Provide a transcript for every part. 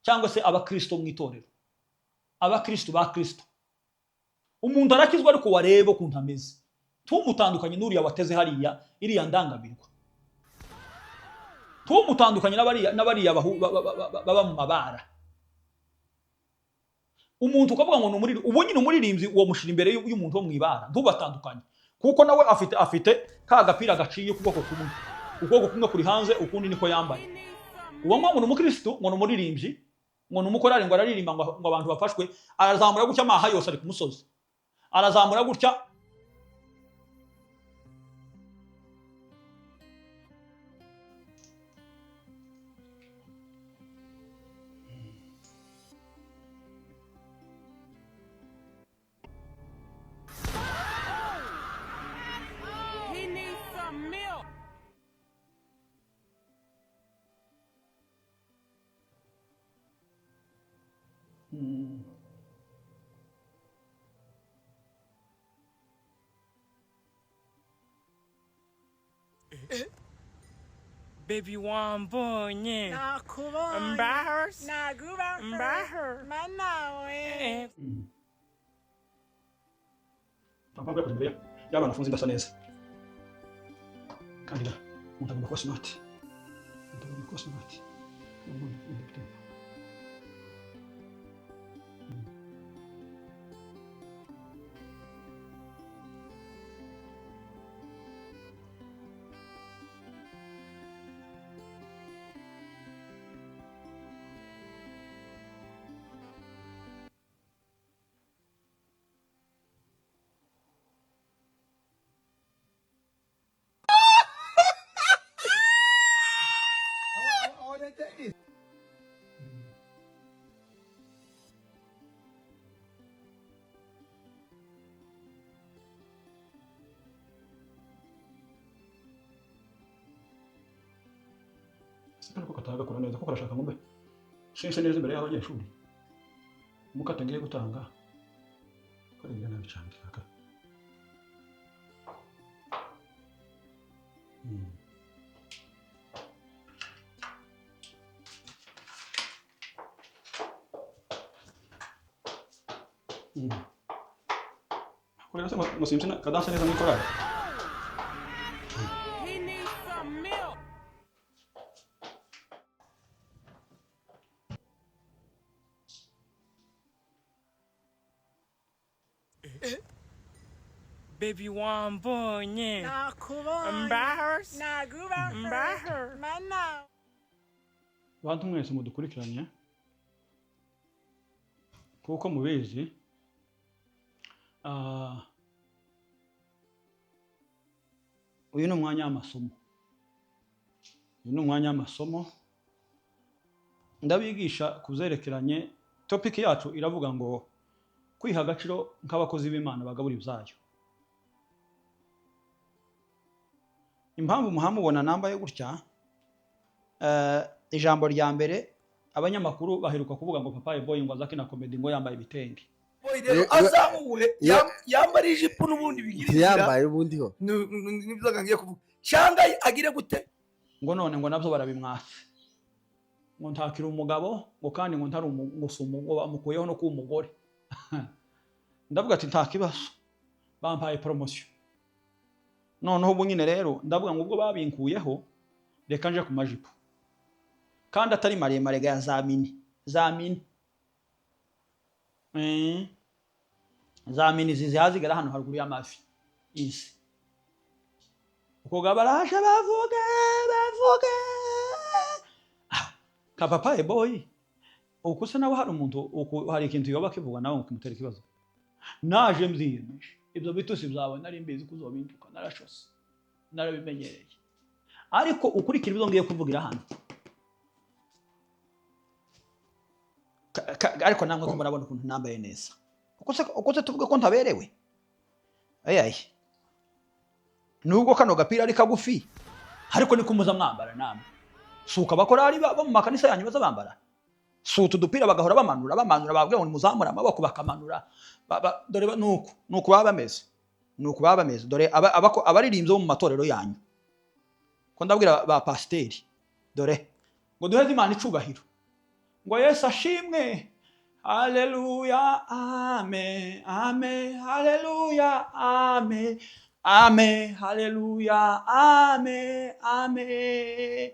Cyangwa se abakristo mu itorero, abakristo ba Kristo. Umuntu arakizwa, ariko wareba ukuntu ameze, tumutandukanye n'uriya wateze hariya iriya ndangamirwa, tumutandukanye n'abariya baba mu mabara. Umuntu ukavuga ngo ni umuririmbyi, ubu nyine umuririmbyi uwo mushyira imbere y'umuntu wo mu ibara, ntubatandukanye, kuko nawe afite ka gapira gaciye ukuboko kumwe, ukuboko kumwe kuri hanze, ukundi niko yambaye. Uwo ngo ni umukristo, ngo ni umuririmbyi, ngo ni umukorari, ngo araririmba, ngo abantu bafashwe. Arazamura gutya, amaha yose ari ku musozi, arazamura gutya. He needs some milk. Baby wambonye. Nakubonye. Embarrassed. Naguba. Embarrassed. Manawe. Eh. Papa kujya imbere y'abana afunze ndasa neza, kandi umuntu agomba kuba smart, umuntu agomba kuba smart. Sipera ko katagakora neza, kuko karashaka ngo mbe sinse neza imbere y'abanyeshuri. Umukate ngiye gutanga karengera nabi cyane kaka. Kureba se ngo simse kadanse neza muri korali. He needs some milk. Baby wambonye. Nakubonye. Embarrassed. Naguba. Embarrassed. Manawe. Bantu mwese mudukurikiranye, kuko mubizi, uyu ni umwanya w'amasomo, uyu ni umwanya w'amasomo. Ndabigisha ku byerekeranye, topic yacu iravuga ngo kwiha agaciro nk'abakozi b'Imana bagabura ibyayo. Impamvu muhamubona nambaye gutya, ijambo rya mbere, abanyamakuru baheruka kuvuga ngo Papa Boy ngo azakina comedy ngo yambaye ibitenge. Boy rero azamuwe yambara ijipo n'ubundi bigira inzira. Ntiyambaye ubundi ho. Nibyo ngiye kuvuga, cyangwa agire gute? Ngo none ngo nabyo barabimwatse, ngo ntakiri umugabo, ngo kandi ngo ntari ngo si ngo bamukuyeho no kuba umugore. Ndavuga ati nta kibazo, bampaye promotion. Noneho ubu nyine rero ndavuga ngo ubwo babinkuyeho, reka nje ku majipo, kandi atari maremare ga za mini, za mini. Za mini zihazigara hano haruguru y'amavi izi. Uko baraje bavuga bavuga. Ka Papa Boy uko se nawe hari umuntu uko hari ikintu yoba kivuga nawe kimutera ikibazo. Naje mbyiyemeje, ibyo bitusi byawe nari mbizi ko uzobinduka, narashose, narabimenyereye. Ariko ukurikira ibyo ngiye kuvugira hano, ariko namwe ko murabona ukuntu nambaye neza, uko se tuvuge ko ntaberewe? Ayayi, nubwo kano gapira ari kagufi, ariko niko muza mwambara namwe. Suka abakorari bo mu makanisa yanyu baza bambara, si utu dupira bagahora bamanura bamanura, bababwira ngo muzamure amaboko bakamanura. Dore nuko baba bameze, nuko baba bameze. Dore abaririmbyi bo mu matorero yanyu, ko ndabwira ba pasiteri, dore ngo duheze Imana icubahiro. Ngo Yesu ashimwe, haleluya, amen, amen, haleluya, amen, amen, haleluya, amen, amen,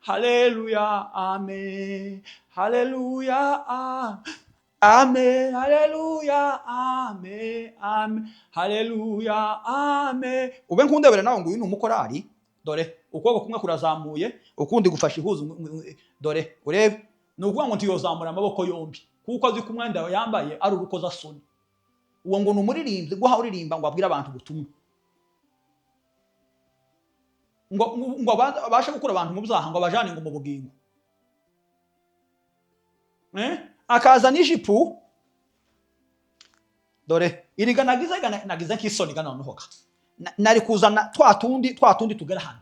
haleluya, amen, haleluya, amen, haleluya, amen, amen, haleluya, amen. Ube nkundebere nawe ngo uyu ni umukorari. Dore ukuboko kumwe kurazamuye, ukundi gufashe ihuzu. Dore urebe, ni ukuvuga ngo ntiyozamura amaboko yombi kuko azi ko umwenda yambaye ari urukozasoni. Uwo ngo ni umuririmbyi, guha uririmba ngo abwire abantu ubutumwa, ngo abashe gukura abantu mu byaha, ngo abajane ngo mu bugingo. Eh? Akaza n'ijipo, dore iriga nagize nagize nk'isoni ga noneho ga. Nari kuzana twa tundi tugera hano.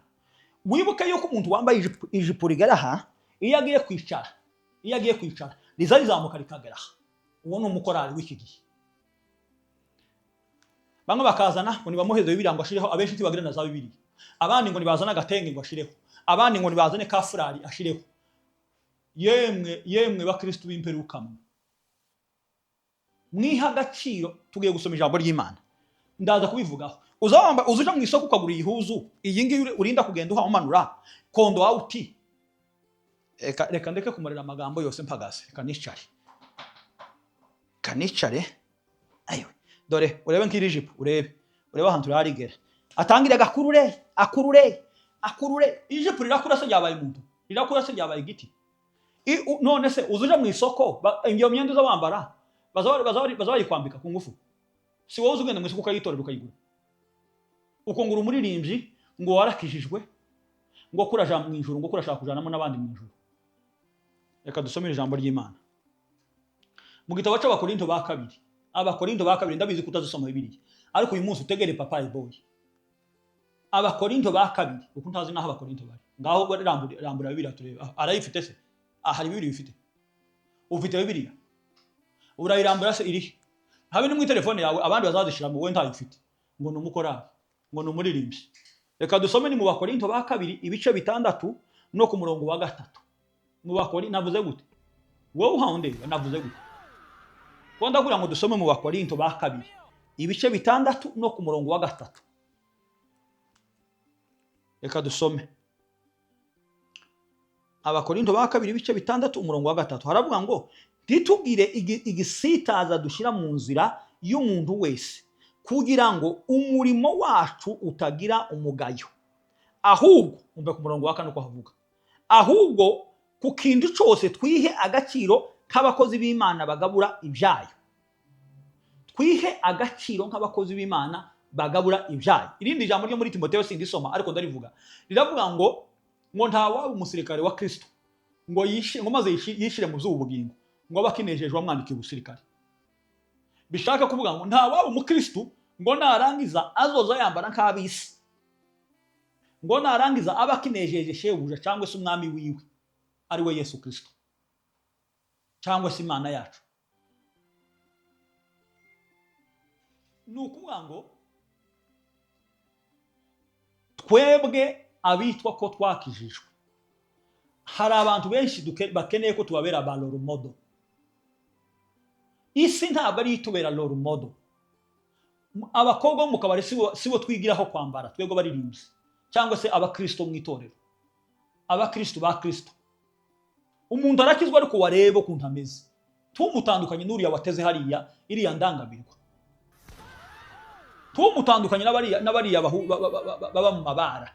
Wibuke yuko umuntu wambaye ijipo rigera aha, iyo agiye kwicara riza rizamuka rikagera aha. Uwo ni umukorari w'iki gihe. Bamwe bakazana ngo nibamuheze Bibiliya ngo ashireho, abenshi ntibagira na za Bibiliya. Abandi ngo nibazane agatenge ngo ashireho, abandi ngo nibazane ka furari ashireho. Yemwe yemwe, bakristu b'imperuka mwe, mwiha agaciro. Tugiye gusoma ijambo ry'Imana, ndaza kubivugaho. Uzawamba uzuja mu isoko ukagura iyihuzu iyi ngiyi, urinda kugenda uha umanura kondo awuti. Reka ndeke kumarira amagambo yose mpagaze, reka nicare, reka nicare. Ayiwe, dore urebe nk'iri jipo, urebe ahantu urarigera, atangire agakurure, akurure, akurure. Ijipo rirakura se ryabaye umuntu? Rirakura se ryabaye igiti? None se uzuja mu isoko, iyo myenda uza wambara baza bayikwambika ku ngufu? Si wowe uza ugenda mu isoko ukayitorera, ukayigura? Uko ngo uri umuririmbyi, ngo warakijijwe, ngo kuraja mu ijuru, ngo kurashaka kujanamo n'abandi mu ijuru. Reka dusomere ijambo ry'Imana mu gitabo cy'Abakorinto ba kabiri. Abakorinto ba kabiri, ndabizi ko utazisoma Bibiliya, ariko uyu munsi utegere papayi boy. Abakorinto ba kabiri, uko ntazi n'aho Abakorinto bari. Ngaho rambura, rambura Bibiliya turebe. Ah, arayifite se? Ah, hari Bibiliya ufite? Ufite Bibiliya, urayirambura se? Irihe? Habe no muri telefone yawe, abandi bazazishiramo, wowe ntayo ufite. Ngo ni umukorari, ngo ni umuririmbyi. Reka dusome, ni mu Bakorinto ba kabiri ibice 6 no ku murongo wa 3. Mu Bakori, navuze gute? Wowe uhawe, navuze gute? Ko ndakubwira ngo dusome mu Bakorinto ba kabiri ibice 6 no ku murongo wa 3. Reka dusome Abakorinto ba kabiri ibice 6 umurongo wa 3. Haravuga ngo: "Ntitugire igisitaza dushyira mu nzira y'umuntu wese, kugira ngo umurimo wacu utagira umugayo." Ahubwo umve ku murongo wa 4 uko havuga: "Ahubwo ku kintu cyose twihe agaciro k'abakozi b'Imana bagabura ibyayo." Twihe agaciro nk'abakozi b'Imana bagabura ibyayo. Irindi jambo ryo muri Timoteyo, sindisoma ariko ndarivuga, riravuga ngo nta waba umusirikare wa Kristo ngo yishe, ngo maze yishire mu by'ubu bugingo, ngo abe akinejejwe amwandikiye ubusirikare. Bishaka kuvuga ngo nta waba umukristo ngo narangiza azoza yambara nk'ab'isi, ngo narangiza abe akinejeje shebuja cyangwa se umwami wiwe, ari we Yesu Kristo cyangwa se Imana yacu. Ni ukuvuga ngo twebwe abitwa ko twakijijwe, hari abantu benshi bakeneye ko tubabera ba role model. Isi ntabwo ari itubera role model. Abakobwa bo mu kabari sibo twigiraho kwambara twebwe abaririmbyi cyangwa se abakristo mu itorero, abakristo ba Kristo. Umuntu arakizwa, ariko wareba ukuntu ameze, tumutandukanye n'uriya wateze hariya iriya ndangamirwa, tumutandukanye n'abariya baba mu mabara.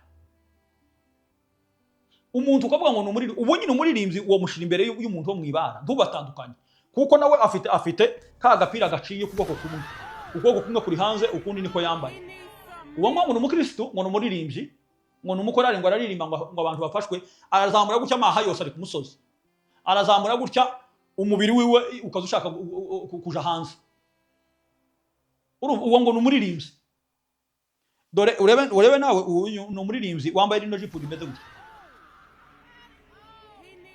Umuntu ukavuga ngo ni umuririmbyi, ubu nyine umuririmbyi uwo mushyira imbere y'umuntu wo mu ibara, ntubatandukanye, kuko nawe afite ka gapira gaciye ukuboko kumwe, ukuboko kumwe kuri hanze, ukundi niko yambaye. Uwo ngo ni umukristo, ngo ni umuririmbyi, ngo ni umukorari, ngo araririmba ngo abantu bafashwe. Arazamura gutya, amaha yose ari ku musozi, arazamura gutya, umubiri wiwe ukaza ushaka kuja hanze. Urumva, uwo ngo ni umuririmbyi. Dore urebe nawe, uyu ni umuririmbyi wambaye rino jipo rimeze gutya.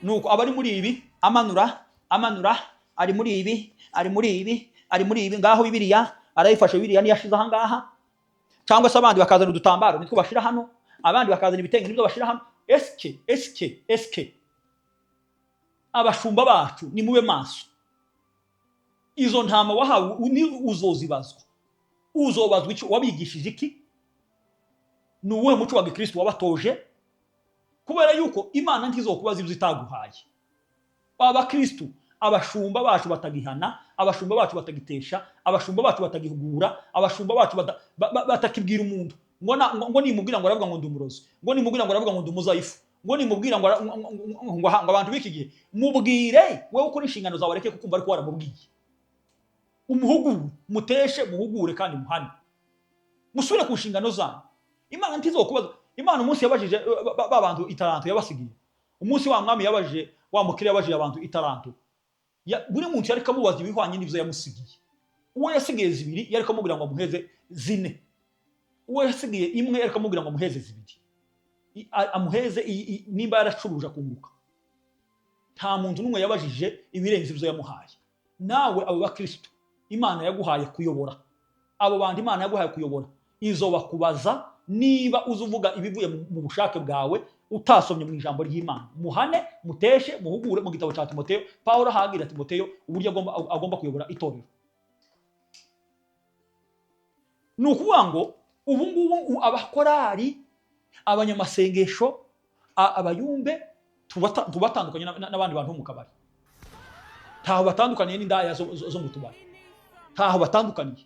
Nuko aba ari muri ibi, amanura, amanura, ari muri ibi, ari muri ibi, ari muri ibi. Ngaho Bibiliya arayifashe, Bibiliya niyo ashize aha ngaha, cyangwa se abandi bakazana udutambaro nitwo bashira hano, abandi bakazana ibitenge nibyo bashira hano. Eske, eske, eske Abashumba bacu, nimube maso. Izo ntama wahawe ni uzozibazwa. Uzobazwa iki? Wabigishije iki? Ni uwuhe muco wa gikristo wabatoje? Kubera yuko Imana ntizokubaza ibyo itaguhaye. Abakristu, abashumba bacu batagihana, abashumba bacu batagitesha, abashumba bacu batagihugura, abashumba bacu batakibwira umuntu ngo ngo nimubwira ngo aravuga ngo ndi umurozi, ngo nimubwira ngo aravuga ngo ndi umuzayifu, ngo nimubwira ngo ara- ngo- ngo- ngo ngo abantu b'iki gihe. Mubwire wowe ukora inshingano zawe, areke kukumva, ariko waramubwiye. Umuhugure, muteshe, muhugure kandi muhane, musubire ku nshingano zanyu. Imana ntizokubaza. Imana umunsi yabajije ba bantu itaranto yabasigiye, umunsi wa mwami yabajije, wa mukire yabajije abantu itaranto, buri muntu yari kamubaza ibihwanye n'ibyo yamusigiye. Uwo yasigiye zibiri yari kamubwira ngo amuheze zine, uwo yasigiye imwe yari kamubwira ngo amuheze zibiri. Amuheze nimba yaracuruje akunguka. Nta muntu n'umwe yabajije ibirenze ibyo yamuhaye. Nawe abo bakristo Imana yaguhaye kuyobora, abo bantu Imana yaguhaye kuyobora, izo bakubaza niba uzi uvuga ibivuye mu bushake bwawe utasomye mu ijambo ry'Imana. Muhane, muteshe, muhugure. Mu gitabo cya Timoteyo, Pawulo ahagira Timoteyo uburyo agomba kuyobora itorero. Ni ukuvuga ngo ubu ngubu abakorari, abanyamasengesho, abayumbe tubatandukanye n'abandi bantu bo mu kabari. Ntaho batandukaniye n'indaya zo mu tubari, ntaho batandukaniye.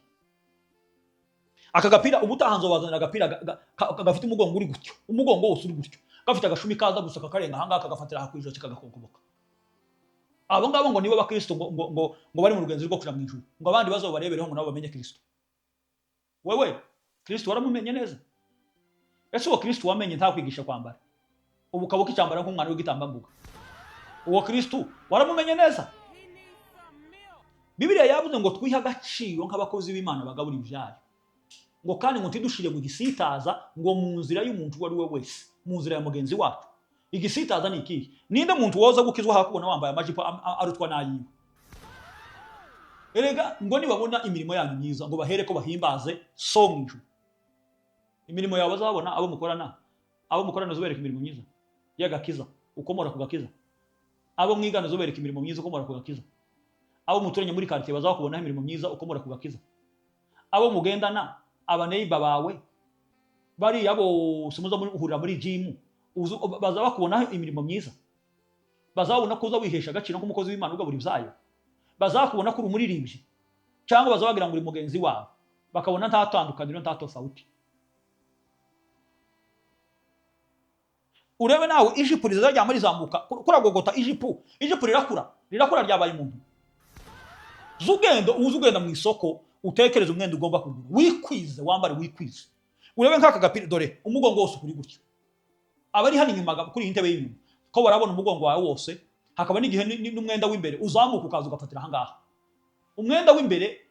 Aka gapira, ubutaha nzobazanira agapira gafite umugongo uri gutyo, umugongo wose uri gutyo, gafite agashumi kaza gusa kakarenga ahangaha, kagafatira aha ku ijosi, kagakonkoboka. Abo ngabo ngo nibo bakristo, ngo bari mu rugenzi rwo kuja mu ijuru, ngo abandi bazobarebereho, ngo nabo bamenye Kristo. Wewe Kristo waramumenye neza? Ese uwo Kristo wamenye ntakwigisha kwambara ubu ukaba ukicyambara nk'umwana w'igitambambuga? Uwo Kristo waramumenye neza? Bibiliya yavuze ngo twihe agaciro nk'abakozi b'Imana bagabura ibyayo, ngo kandi ngo ntidushire mu gisitaza, ngo mu nzira y'umuntu uwo ari we wese, mu nzira ya mugenzi wacu. Igisitaza ni ikihe? Ninde muntu woza gukizwa hakubona wambaye amajipo arutwa n'ayiwe? Erega ngo nibabona imirimo yanyu myiza, ngo bahere ko bahimbaze So mu ijuru. Imirimo yawe bazabona abo mukorana, abo mukorana uzobereka imirimo myiza y'agakiza ukomora ku gakiza, abo mwigana uzobereka imirimo myiza ukomora ku gakiza, abo muturanye muri quartier bazakubonaho imirimo myiza ukomora ku gakiza, abo mugendana, abaneiba bawe bariya bose muza muhurira muri gym, baza bakubonaho imirimo myiza, bazabona ko uza wihesha agaciro nk'umukozi w'Imana ugabura ibyayo, bazakubona ko uri umuririmbyi, cyangwa bazabagira ngo uri mugenzi wabo, bakabona nta tandukaniro, nta tofauti. Urebe nawe ijipo rizajya rizamuka kuragogota ijipo, ijipo rirakura, rirakura, ryabaye umuntu. Zugendo uze ugenda mu isoko, utekereze umwenda ugomba kugura, wikwize, wambare wikwize. Urebe nk'aka gapira, dore umugongo wose uri gutya. Abari hano inyuma kuri iyi ntebe y'inyuma ko barabona umugongo wawe wose, hakaba n'igihe n'umwenda w'imbere uzamuka ukaza ugafatira aha ngaha, umwenda w'imbere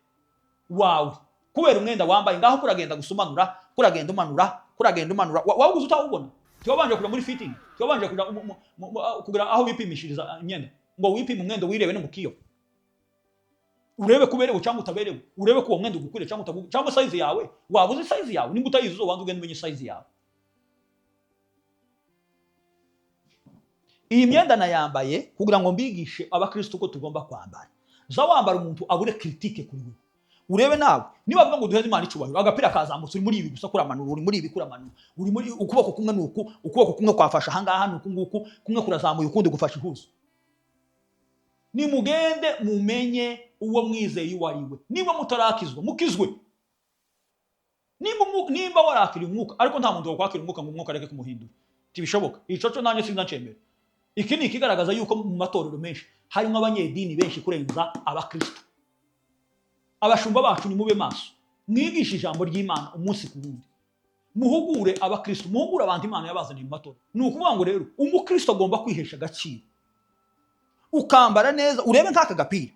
wawe, kubera umwenda wambaye ngaho kuragenda gusa umanura, kuragenda umanura, kuragenda umanura. Wawuguze utawubona. Tiwabanje kuja muri fitting, tiwabanje kuja kugura aho bipimishiriza imyenda ngo wipime umwenda, wirebe no mu kiyo, urebe ko uberewe cyangwa utaberewe, urebe ko uwo mwenda ugukwiriye cyangwa utagukwiriye, cyangwa size yawe waba uzi size yawe. Nimba utayizi, uzobanza ugende umenye size yawe. Iyi myenda nayambaye kugira ngo mbigishe abakristo uko tugomba kwambara. Za wambara umuntu abure critique kuri wewe. Urebe nawe niba bavuga ngo duheze Imana icubahiro, agapira kazamutse, uri muri ibi gusa kuramanura, uri muri ibi kuramanura, uri muri ukuboko kumwe nuku, ukuboko kumwe kwafasha ahangaha nuku nguku, kumwe kurazamuye, ukundi gufasha ihuzo. Nimugende mumenye uwo mwizeye uwo ari we. Niba mutarakizwa, mukizwe. Nimba warakira umwuka, ariko nta muntu wakwakira umwuka ngo umwuka areke kumuhindura, ntibishoboka. Ico cyo nanjye sinzacemera. Iki ni ikigaragaza yuko mu matorero menshi harimo abanyedini benshi kurenza abakristo. Abashumba bacu, nimube maso, mwigishe ijambo ry'Imana umunsi ku wundi, muhugure abakristo, muhugure abantu Imana yabazaniye mu matorero. Ni ukuvuga ngo rero umukristo agomba kwihesha agaciro, ukambara neza. Urebe nk'aka gapira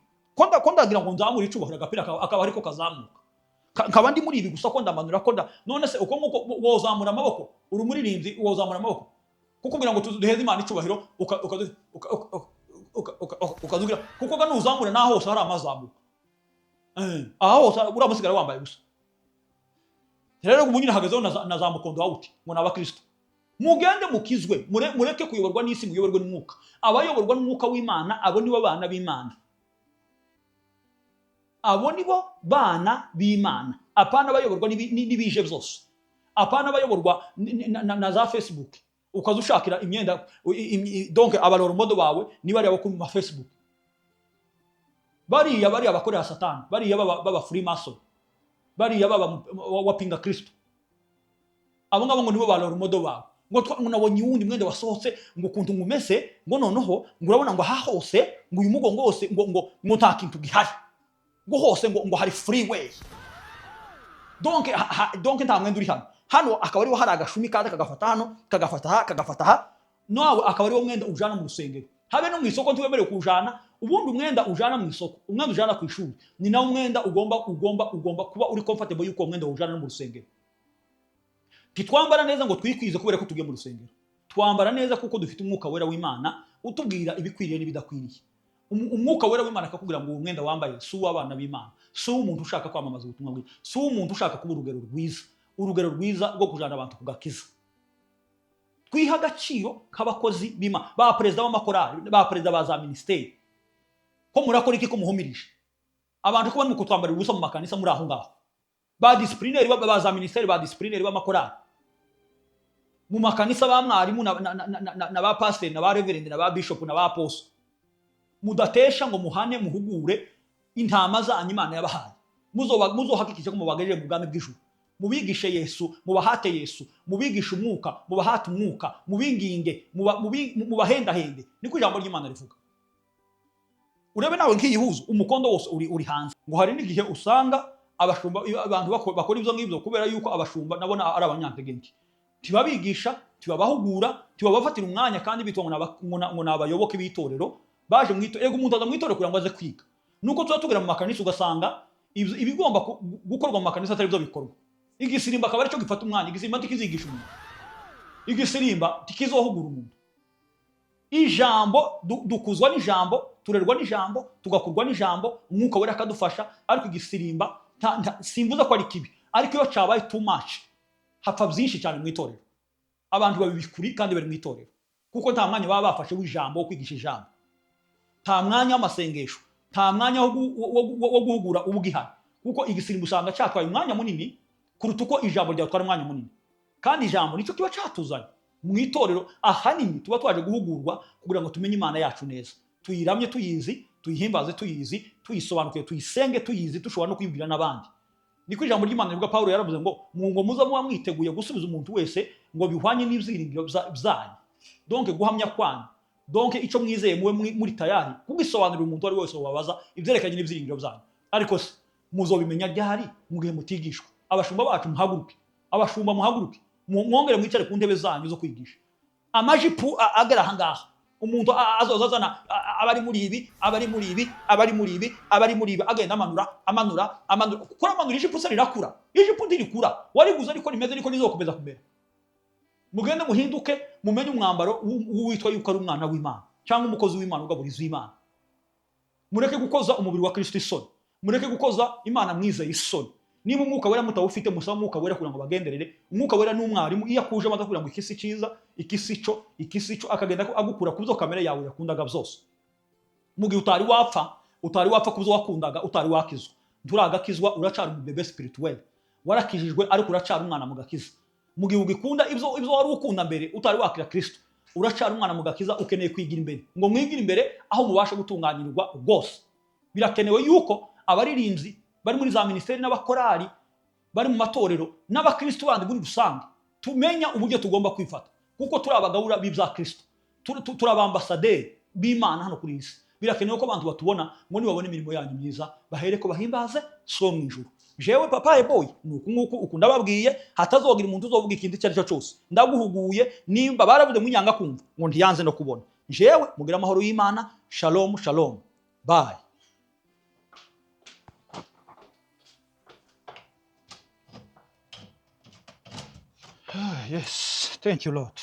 ko ndagira ngo nzamure icubahiro, agapira akaba ariko kazamuka. Nkaba ndi muri ibi gusa, ko ndamanura, ko nda none se uko nguko wozamura amaboko? Uri umuririmbyi, wozamura amaboko kuko kugira ngo duheze Imana icubahiro, ukazugira kuko ga nuzamura naho hose hari amazamuka. Aha hose uriya musigara wambaye gusa. Rero ubu nyine hagazeho na za mukondo out ngo ni abakristo. Mugende mukizwe, mureke kuyoborwa n'isi, muyoborwe n'umwuka. Abayoborwa n'umwuka w'Imana abo nibo bana b'Imana, abo nibo bana b'Imana. Apana abayoborwa n'ibije byose, apana abayoborwa na za Facebook ukaza ushakira imyenda. Donc aba role model bawe niba ari abo ku ma Facebook, bariya bakorera Satani, bariya baba Freemason, bariya baba wapinga Kristo, abo ngabo ngo nibo ba role model bawe. Ngo nabonye uwundi mwenda wasohotse, ngo ukuntu ngumese, ngo noneho ngo urabona ngo aha hose, ngo uyu mugongo wose ngo nta kintu gihari, ngo hose ngo hari freeway. Donc donc nta mwenda uri hano. Hano akaba ariho hari agashumi kaza kagafata hano, kagafata aha, kagafata aha, nawe akaba ariwo mwenda ujana mu rusengero. Habe no mu isoko ntiwemerewe kuwujana. Ubundi umwenda ujana mu isoko, umwenda ujana ku ishuri, ni nawo mwenda ugomba kuba uri comfortable yuko uwo mwenda ujana no mu rusengero. Ntitwambara neza ngo twikwize kubera ko tugiye mu rusengero. Twambara neza kuko dufite umwuka wera w'Imana utubwira ibikwiriye n'ibidakwiriye. Umwuka wera w'Imana akakubwira ngo uwo mwenda wambaye si uw'abana b'Imana, si uw'umuntu ushaka kwamamaza ubutumwa bwiza, si uw'umuntu ushaka kuba urugero rwiza, urugero rwiza rwo kujana abantu ku gakiza. Twiha agaciro k'abakozi b'Imana, ba perezida b'amakorali, ba perezida ba za minisiteri. Ko murakora iki ko muhumirije abantu, ko barimo kutwambarira ubusa mu makanisa muri aho ngaho? Ba disciplinary ba za minisiteri, ba disciplinary b'amakorali mu makanisa, ba mwarimu na ba pasiteri na ba reverend na ba bishop na ba apostle, mudatesha ngo muhane, muhugure intama zanyu Imana yabahaye. Muzohakikishe ko mubagejeje mu bwami bw'ijuru. Mubigishe Yesu, mubahate Yesu, mubigishe umwuka, mubahate umwuka, mubinginge, mubahendahende. Niko ijambo ry'Imana rivuga. Urebe nawe nk'iyihuzo, umukondo wose uri hanze. Ngo hari n'igihe usanga abashumba, abantu bakora ibyo ngibyo kubera yuko abashumba nabo ari abanyantege nke, ntibabigisha, ntibabahugura, ntibabafatira umwanya, kandi bitwa ngo ni abayoboke b'itorero baje mu itorero. Ego, umuntu aza mu itorero kugira ngo aze kwiga. Nuko tuba tugera mu makanisa ugasanga ibigomba gukorwa mu makanisa atari byo bikorwa. Igisirimba akaba aricyo gifata umwanya. Igisirimba ntikizigisha umuntu, igisirimba ntikizohugura umuntu. Ijambo, dukuzwa n'ijambo, turerwa n'ijambo, tugakurwa n'ijambo, umwuka wera akadufasha. Ariko igisirimba simvuze ko ari kibi, ariko iyo cyabaye too much hapfa byinshi cyane mu itorero. Abantu babibikuri kandi bari mu itorero, kuko nta mwanya baba bafashe w'ijambo, wo kwigisha ijambo, nta mwanya w'amasengesho, nta mwanya wo guhugura ubwihane, kuko igisirimba usanga cyatwaye umwanya munini kuruta uko ijambo ryatwara umwanya munini. Kandi ijambo nicyo kiba cyatuzanye mu itorero. Ahanini tuba twaje guhugurwa kugira ngo tumenye Imana yacu neza, tuyiramye tuyizi, tuyihimbaze tuyizi, tuyisobanukiwe, tuyisenge tuyizi, dushobora no kuyibwira n'abandi. Niko ijambo ry'Imana rivuga. Pawulo yaravuze ngo muza muba mwiteguye gusubiza umuntu wese ngo bihwanye n'ibyiringiro byanyu. Donc guhamya kwanyu, donc icyo mwizeye, mube muri tayari kugisobanurira umuntu uwo ari we wese wabaza ibyerekeranye n'ibyiringiro byanyu. Ariko se muzobimenya ryari mu gihe mutigishwa? Abashumba bacu muhaguruke, abashumba muhaguruke, mwongere mwicare ku ntebe zanyu zo kwigisha. Amajipo agera aha ngaha, umuntu azoza azana abari muri ibi, abari muri ibi, abari muri ibi, abari muri ibi, agenda amanura, amanura, amanura. Kuri amanura ijipo se rirakura? Ijipo ntirikura. Wariguze ariko rimeze, niko rizokomeza kumera. Mugende muhinduke, mumenye umwambaro w'uwitwa yuko ari umwana w'Imana cyangwa umukozi w'Imana ugaburiza Imana. Mureke gukoza umubiri wa Kristo isoni, mureke gukoza Imana mwizeye isoni. Niba umwuka wera mutawufite, musaba umwuka wera kugira ngo bagenderere. Umwuka wera ni umwarimu. Iyo akuje amaze kugira ngo iki si cyiza, iki si cyo, iki si cyo, akagenda agukura ku byo kamere yawe yakundaga byose mu gihe utari wapfa, utari wapfa ku byo wakundaga utari wakizwa. Nturagakizwa, uracari umubebe spirituel. Warakijijwe ariko uracari umwana mu gakiza. Mu gihe ugikunda ibyo wari ukunda mbere utari wakira Kristo, uracari umwana mu gakiza. Ukeneye kwigira imbere, ngo mwigire imbere aho mubasha gutunganyirirwa rwose. Birakenewe yuko abaririmbyi bari muri za minisiteri n'abakorali bari mu matorero n'abakristo bandi muri rusange tumenya uburyo tugomba kwifata, kuko turi abagabura b'ibya Kristo, turi abambasaderi b'Imana hano kuri iyi si. Birakenewe ko abantu batubona, ngo nibabona imirimo yanyu myiza bahere ko bahimbaze So mu ijuru. Jewe Papa Boy ni uku nguku uku ndababwiye. Hatazogira umuntu uzovuga ikintu icyo ari cyo cyose. Ndaguhuguye. Nimba baravuze ngo inyanga kumva ngo ntiyanze no kubona. Jewe mugire amahoro y'Imana. Shalom, shalom, bye. Yes, thank you, Lord.